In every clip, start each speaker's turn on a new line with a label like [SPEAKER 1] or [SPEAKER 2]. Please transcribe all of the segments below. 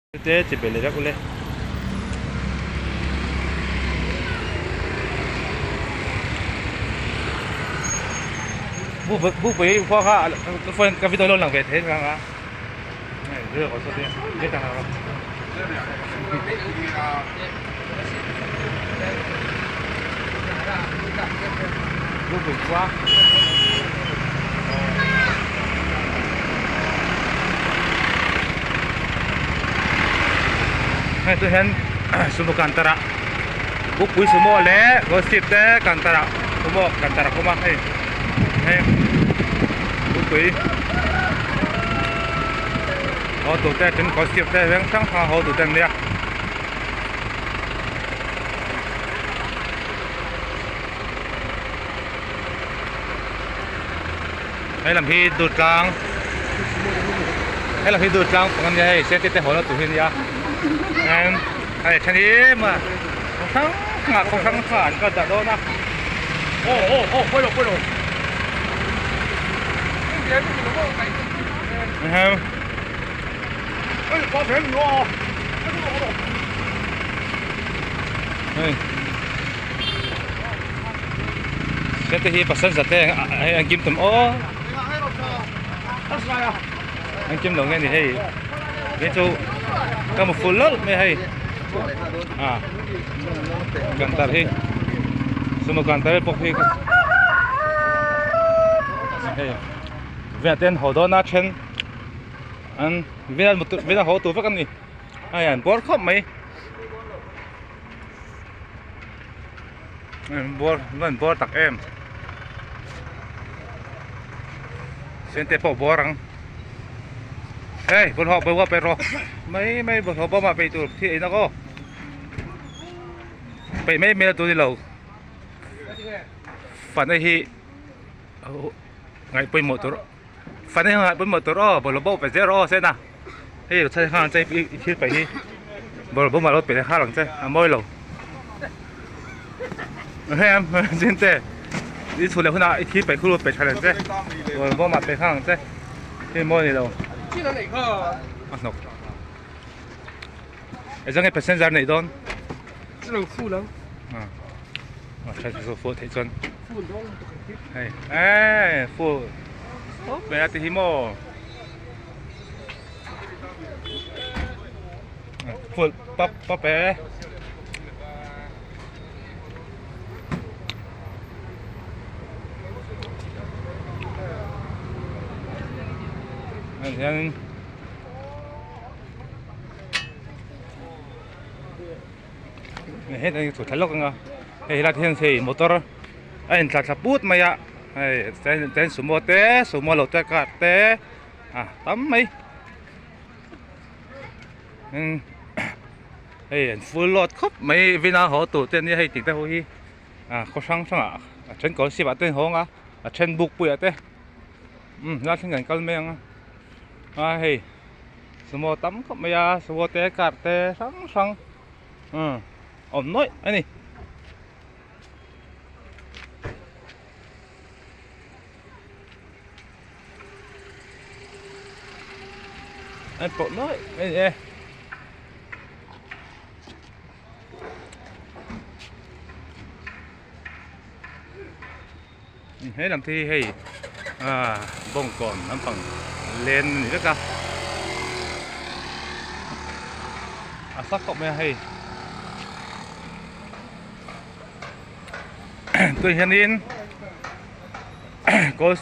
[SPEAKER 1] Te chi bel vek ule. Bu bu pui khua kha ka phone ka video lo lang ve thei nga nga. Này rửa có số tiền biết thằng nào không? Bu pui khua. Hei tu hian sumo kantara bukpui sumo leh gossip te kantara sumo kantara awm a hei hei bukpui haw tur te tin gossip te veng hrang hrang a haw tur te an nia. Hei lam hi Durtlang hei lam hi Durtlang pang ania hei Sente te haw na tur hi ania em hei then hi ma kawng hrang hrang ah kawng hrang hrang ah an kal dah dawn a hei. Hete hi passenger te hei an kim tum aw an kim lo nge ni hei hei chu ka hmu full lawlh mai hei ah kantar hi sumo kantar pawh hi hei velah te an haw dawn a then an vel vel a haw tur vek a ni hei an bawr khawp mai. Bawr an bawr tak em sente pawh bawr ang hei bawlhhlawh bo a pe rawh mai mai bawlhhlawh bawm ah peih tur thil ei na aw peih mai mai tur nilo fana hi ngaih pawimawh tur fana hi ngaih pawimawh tur aw bawlhhlawh bo pe zel rawh aw sena hei chhan che i thil peih hi bawlhhlawh bawm ah lo peih nghal ang che a mawi lo hei zin te i chhun leh hunah i thil peih khu peih tha ang che bawlhhlawh bawm ah peih nghal ang che hei mawi ni lo a hnawk eng nge passenger neih dawn a tha chu fuh theih chuan hei eee fuh tawp mai a ti hi maw. Full pap pap e. Hian heta hi thu thla lawk anga hei helai te hian hei motor a intla thla put mai a hei chuan sumo te sumo lo te car te. a tam mai hei an full load khawp mai vina haw tur te ania hei tih te ho hi ah khaw hrang hrang ah a then kawr sip ah te an hawng a a then buk pui ah te umm helai thleng kan kal mai ang a a hei sumo tam khawp mai a sumo te car te hrang hrang umm awm nuaih a ni. An pawh nuaih mai a ni e. He lam te hi hei ah bawngkawn lampang len a ni vek a a sak khawp mai a hei tunah hianin. Kawl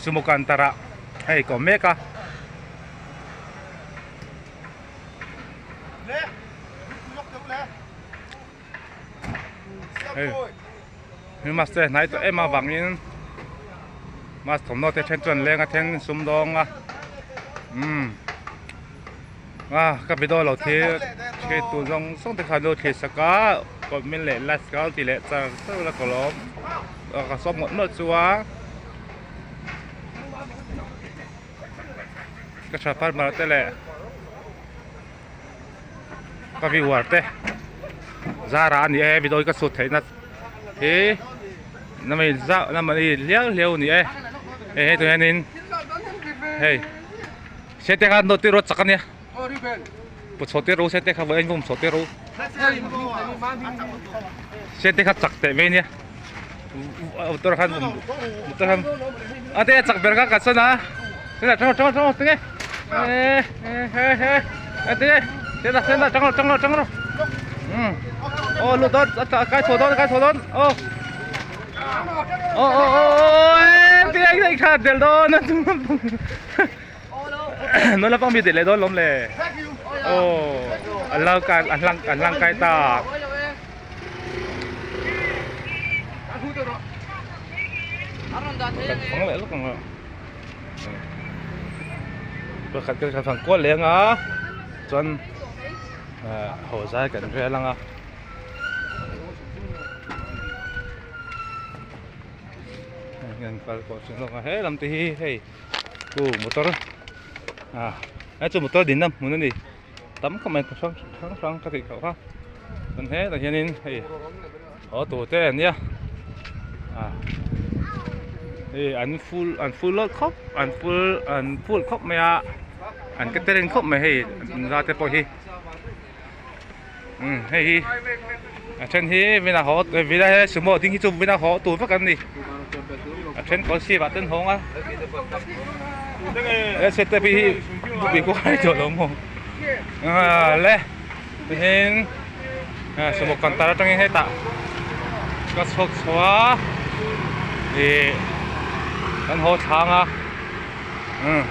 [SPEAKER 1] sumo counter ah hei ka awm mek a. Hei hei mask te hnai tawh em avangin mask thawmhnaw te then chu an leng a then sumdawng a umm a ka video lo thil thil tur zawng zawng te kha an lo thlir sak a comment leh like ka lo ti leh char char a ka lawm ka sawm ngawt ngawt chu a ka tha farmer te leh ka viewer te zara a ni e video hi ka sut theih na hi namai zauh namai hliau hliau a ni e hei hei tah hianin hei. Sete kha note rawt chak ania. Put chho tir ru se te kha vawiin vum chho tir ru. Se te kha chak teh mai nia. Motor khan vum motor khan a te chak ber kha ka san a. Sena tang tang tang tinge. E he he a te sena sena tang tang tang ro. Um. Oh lu don kai chho don kai chho don. Oh. Oh oh oh oh tinge ai kha del don. Nula pang mi deh leh dawn lawm le aw an lo kai an hlang an hlang kai ta kan phang leh lawk ang a pakhat kan phang kual leh anga chuan ah haw zai kan rel anga. Kan kal pawh chu hlawk a he lam te hi hei chu motor ah he chu motor dinna hmun a ni tam khawp mai hrang hrang hrang ka tih khauh kha chuan hetah hianin hei haw tur te an nia ah hei an full an full lawt khawp an full an full khawp mai a an catering khawp mai hei nula te pawh hi. Umm hei hi a then hi vina haw vina he sumo ding hi chu vina haw tur vek an ni a then kawl sirah te an hawng a he step hi buk in kawng a tawh lo maw ah le tihian sumo counter atangin hetah ka chhuak chho a ih kan haw thlang a. Umm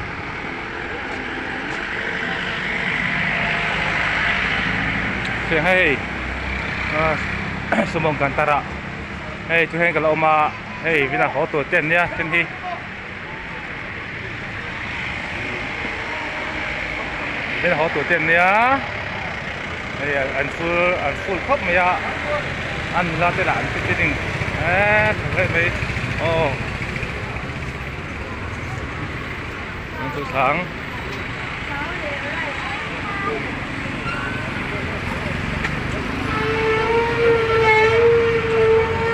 [SPEAKER 1] hei sumawng kan tar a hei chu hian ka la awm a hei vina haw tur te an nia then hi vina haw tur te an nia hei an full an full khawp mai a an nula te lah an fitting eee tha hle mai aw. Thuthlâng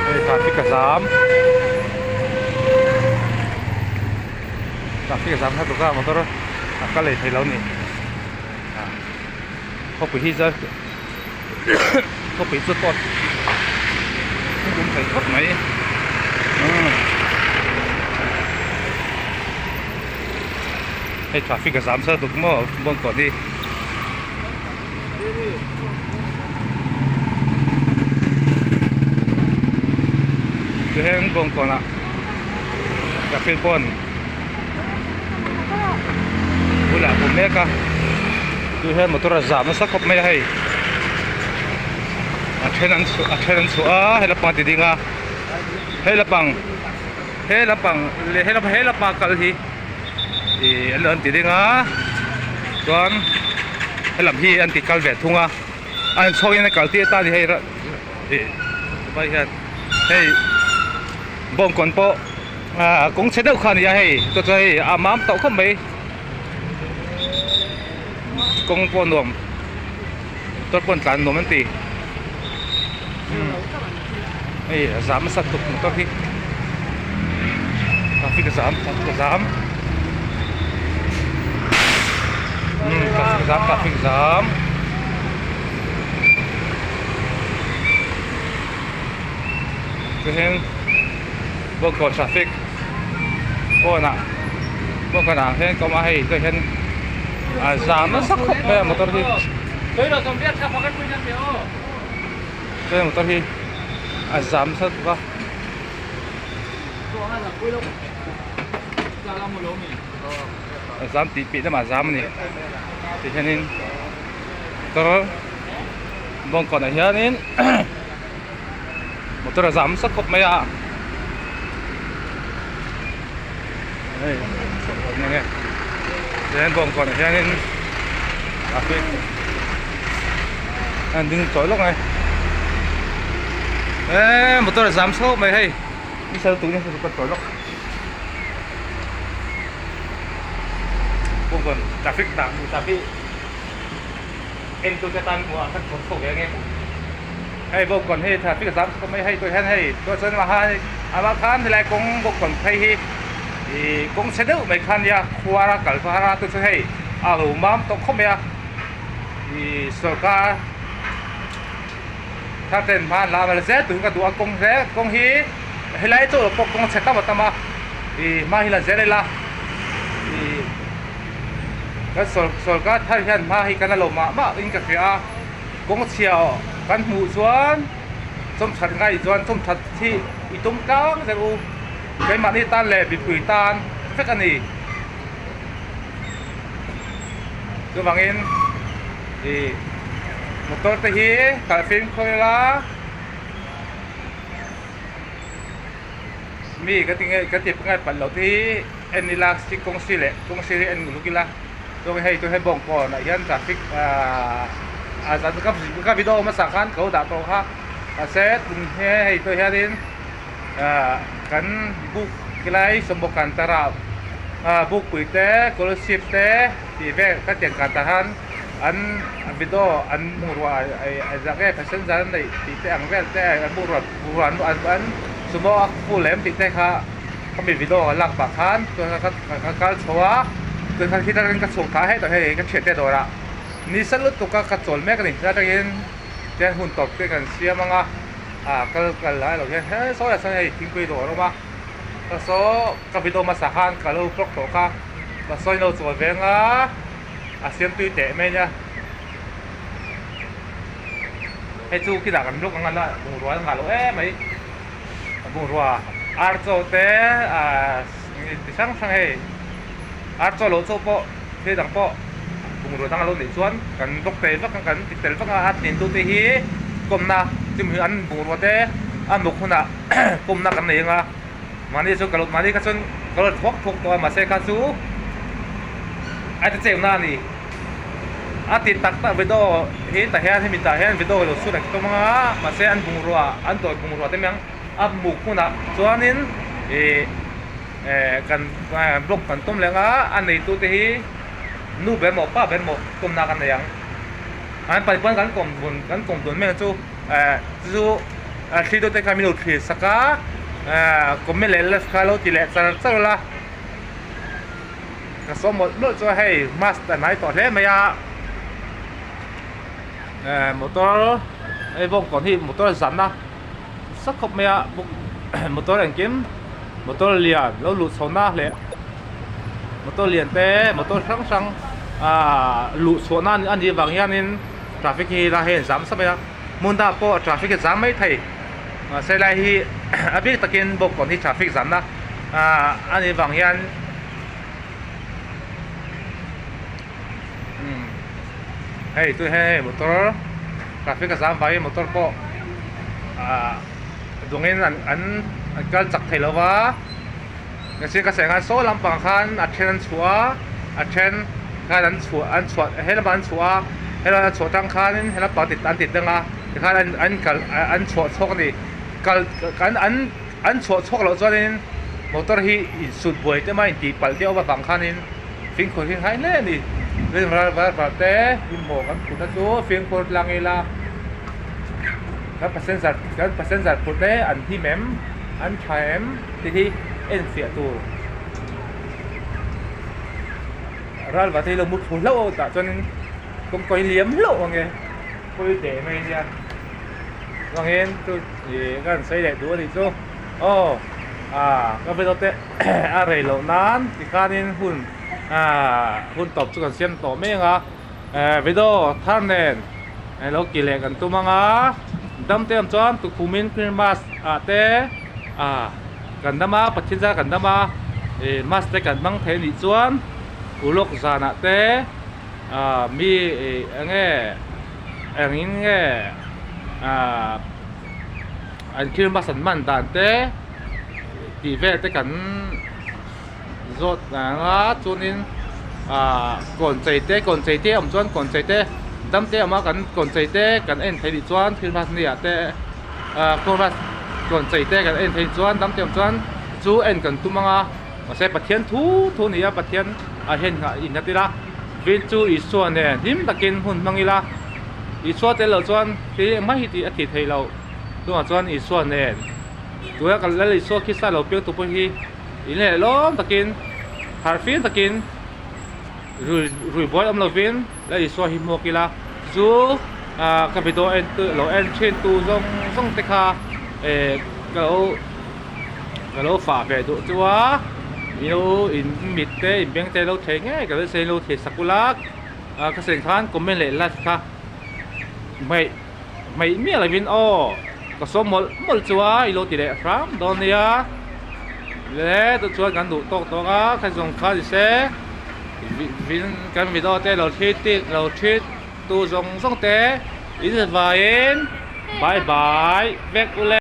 [SPEAKER 1] hei traffic a zam traffic a zam nasa tuk a motor a kal leh thei lo a ni khawpui hi chuan khawpui chu tawt a awm thei khawp mai hei traffic a zam sa duk maw bawngkawn hi tihian bawngkawn ah traffic pawn bulah a awm mek a tui hian motor a zam nasa khawp mai a hei a then an chhuah a then an chhuah a hei lampang a ti ding a hei lampang he lampang leh he he lampang kal hi ih an an ti ding a chuan helam hi an ti kal ve thung a a inchhawk in a kal tir ta a ni hei ih vai hian hei bawngkawn pawh ah kawng chhe deuh kha a ni a hei chu chu hei a mam tawh khawp mai kawng pawh nuam motor pawh an tlan nuam an ti hei a zam nasa tuk motor hi traffic a zam traffic a zam umm traffic a zam traffic a zam. Chuhin bawngkawn traffic pawnah bawngkawnah hian ka awm a hei tah hian a zam nasa khawp mai a motor hi chuan motor hi a zam nasa bawk a. A zam tih piah lamah a zam a ni tihianin motor bawngkawnah hianin. Motor a zam nasa khawp mai a hei enge chuan bawngkawnah hianin traffic a ding tawh lawk mai eee motor a zam chho mai hei ni sal turin ka tawh lawk bawngkawn traffic dan traffic entute tan hmuh ah khan thawk chhuak ve ange hei bawngkawn hi traffic a zam khawp mai hei tawh hian hei tawh chuan mahani amah khan helai kawng bawngkawn phei hi ih kawng chhe deuh mai kha ania khuar a kal phar a chu hei a lo mam tawh khawp mai a. Ih sorkar thar ten hma an la a zel tur hi ka duh a kawng hle kawng hi helai chu pawh kawng chhe tam a tam a ih hma hi la zel ila ih kan sorkar thar hian hma hi kan la lo mah mah in ka hria a kawng chhia kan hmuh chuan chawmthat ngaih chuan chawmthat hi i tum tlang zel u keimahni tan leh mipui tan vek a ni. Chuvangin ih motor te hi khalh fimkhur ila mi ka ti nge ka ti ngai palh loh te hi en ila kawng si leh kawng sir hi en uluk ila chuan hei chu hei bawngkawn ah hian traffic ahh a zan ka video hmasa khan ka lo dah tawh kha mahse tun hi hei tawh hianin ahh kan buk helai sawmhmuh kantara ah bukpui te scholarship te tih vel ka tiang kantah khan an video an bungrua zah nge passenger an neih tih te ang vel te an bungrua bungrua an an sumo a full em tih te kha khami video a lak pah khan chuan ka kal chho a chuan khan khi atangin ka chhuk thla hetah hei ka thiante dawrah nisa lutuk a ka chawl mek a ni helai atangin tian hun tawp te kan siam ang a ah kal kal lai lo hian he sawi ah sawn hei thingpui dawr a awm a ka saw ka video hmasa khan ka lo vlog tawh kha ka sawi lo chawl ve ang a a siam tui teh mai ania hei chu kinah kan vlog ang a la bungrua a nghah loh em mai. Bungrua ar chaw te ahh ti hrang hrang hei ar chaw loh chaw pawh thil dang pawh bungrua dang a lo nih chuan kan bawk tel vak a kan ti tel vak a a tlin tu te hi kawmna chumi an bungrua te a muk hunah kawmna kan nei ang a mahni chu ka lo mahni kha chuan ka lo thawk thawk tawh a mahse kha chu a ti cheu na a ni. A ti tak tak video hi tah hian hemi tah hian video lo chhut ang tum anga mahse an bungrua an dawr bungrua te mai ang a muk hunah chuanin ih eh kan block kan tum leh anga a neitu te hi nu ber maw pa ber maw tumna kan nei ang an pahnih pawn kan kawm dun kan kawm dun mai ang chu eh chu chu a thli deuh te kha min lo thlir sak a eh comment leh love kha lo ti leh char char ula. Ka saw mawlh mawlh chu a hei mask a hnai tawh hle mai a eh motor hei bawngkawn hi motor zan a nasa khawp mai a motor engkim motor lian lo luh chho na leh motor lian te motor hrang hrang ah luh chhuah na a nih vang hianin traffic hi helai hi a zam nasa mai a hmun dangah pawh traffic hi a zam maithei mahse helai hi a bik takin bawngkawn hi traffic zan na ah a nih vang hian. Hei chu hei motor traffic a zam vangin motor pawh ah dawngin an an kal chak thei lo va machine ka sawi ang khan saw lampang khan a then an chhuah a a then khan an chhuah an chhuah he lamah an chhuah a he lamah an chhuah atang khanin he lampang an ti dang a tikhan an an kal an chhuah chhuak a ni kal an an. An chhuah chhuak loh chuanin motor hi insut buai te mai intih palh te a awm avang khanin fimkhur hi ngai hle a ni. Rin ral var var te hlimhmawh kan phurhna chu fimkhur tlang ila kan passenger kan passenger phurh te an him em an tha em tih hi enfiah tur. Ral var te hi lo mut thlu hlauh tah chuanin kawngka hi liam hlauh ang e pawi teh mai ania. Chuangin chu ih ka rawn sawi leh duh a nih chu aw ah ka video te a rei loh nan tikhanin hun ah hun tawp chu kan siam tawh mek a eh video thar nen lo kih leh kan tum ang a dam te awm chuan tukhumin christmas ah te ah kan dam a Pathian zar kan dam a ih mass te kan hmang thei a nih chuan ulawk zanah te. Ah mi ih eng nge engin nge ah an christmas an hman dan te tih vel te kan zawt ang a chuanin ah kawn chei te kawn chei te a awm chuan kawn chei te dam te a awm a kan kawn chei te kan en theih nih chuan christmas ni ah te ah christmas kawn chei te kan en theih chuan dam te a awm chuan chu en kan tum ang a. Mahse Pathian thu thu a ni a, Pathian ah hian nghah innghat ila, vin chu Isua nen hlim takin hun hmang ila, Isua tel loh chuan thil engmah hi tih a thih theih loh, chungah chuan Isua nen tuna kan Lal Isua Krista lo piang tu pawh hi in leh lawm takin harhfim takin rui rui buai awm lovin Lal Isua hi hmuak ila. Chu ka video en tu lo en thin tu zawng zawng te kha eh ka lo ka lo fah ve duh chu a ilo in mit te in beng te lo thei ngei ka lo sei lo thei sak ula ka sawi khan comment leh like kha hmeih hmeih miah lovin aw ka sawm mawlh mawlh chu a ilo ti leh hram dawn nia le chu chuan kan duh tawk tawk a kha zawng kha ni se kan video te lo thlir lo thlir tu zawng zawng te in vaiin bye bye vek ule.